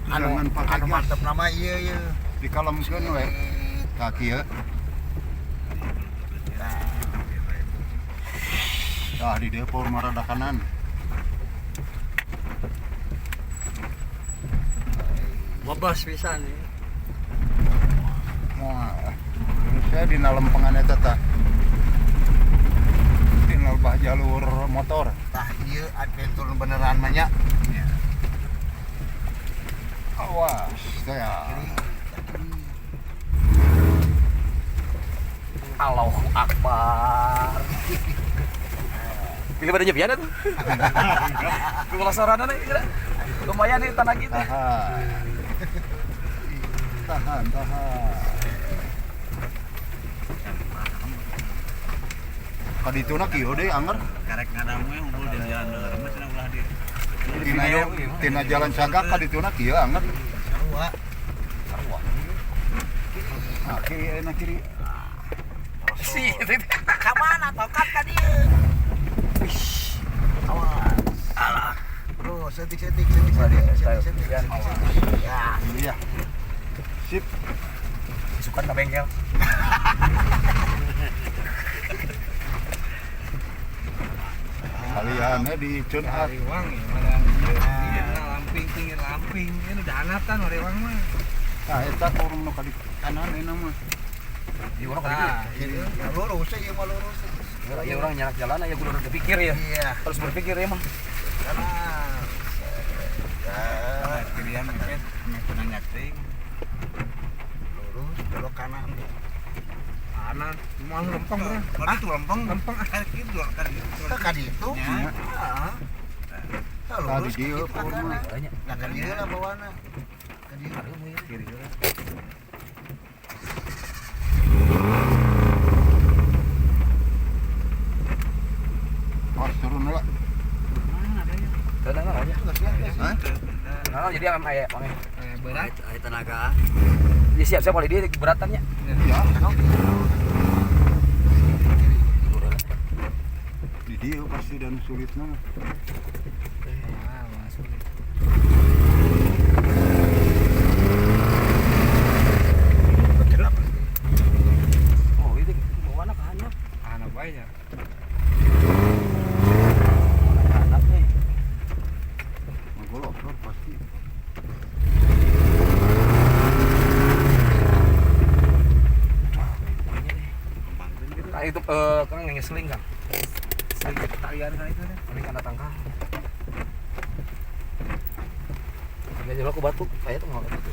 Anu Jangan pakai anu gas. Mantep nama iya iya. Dikalemkeun we. Tah kieu. Tah di dieu power rada kanan. Wabas pisan nih. Wah, saya di lempengan eta tah. Di lebah jalur motor. Tah ieu adventure beneran mah nya. Awas, saya. Allahu Akbar. Pilih pada nyepian tuh. Kulo sorana nih, lumayan nih tanah kita. Tahan. Tahan, tahan. Kadituna kieu deui anger. Karek ngadamu yang unggul di jalan deui mah cenah ulah di. Tina, tina jalan cagak kadituna kieu anger. Sarua. Sarua. Nah, kiri enak kiri. Si, Ka mana tokat ka dieu? Wih. Awas. Alah. Bro, setik setik setik setik setik setik setik. Ya. Iya. Sip. Sukan ka bengkel. Kaliannya di Cunat. Hariwang ya, mana ieu lamping tinggi lamping, ini udah anatan hariwang mah. Nah, eta kurang nu ka di kanan ini mah. Di urang ka dieu. Kiri. Ya lurus ieu mah lurus. Ya orang nyarak jalan ya kudu berpikir ya. Iya. Harus berpikir ya mah. Kanan. Kirian mepet, mepet nanyak teuing. Lurus belok kanan. Kanan, mau lempeng bro. Kalau itu lempeng, Lempeng ah. kan gitu kan gitu. Ka ditu. Ya. Heeh. Tah Tah lurus di dieu ka power mah. kanan. Banyak. Nah, ka dieu lah bawana. Ka dieu. Kiri heula. Awas turun heula. Tenang aja. Hah? Nah, jadi am aya mang. Berat. Aya tenaga. Ya siap-siap oleh dia beratannya. Iya. Di dieu pasti dan sulitna. Ah, masuk. Oh, itu bawa anak anak. Anak bae ya. Anak nih. Ngegolok pasti. Nah, itu Kang yang ngeseling Kang. Seling Talian kan itu deh. Seling kan datang Kang. Tiga jelo ke batu, saya tuh mau ke batu.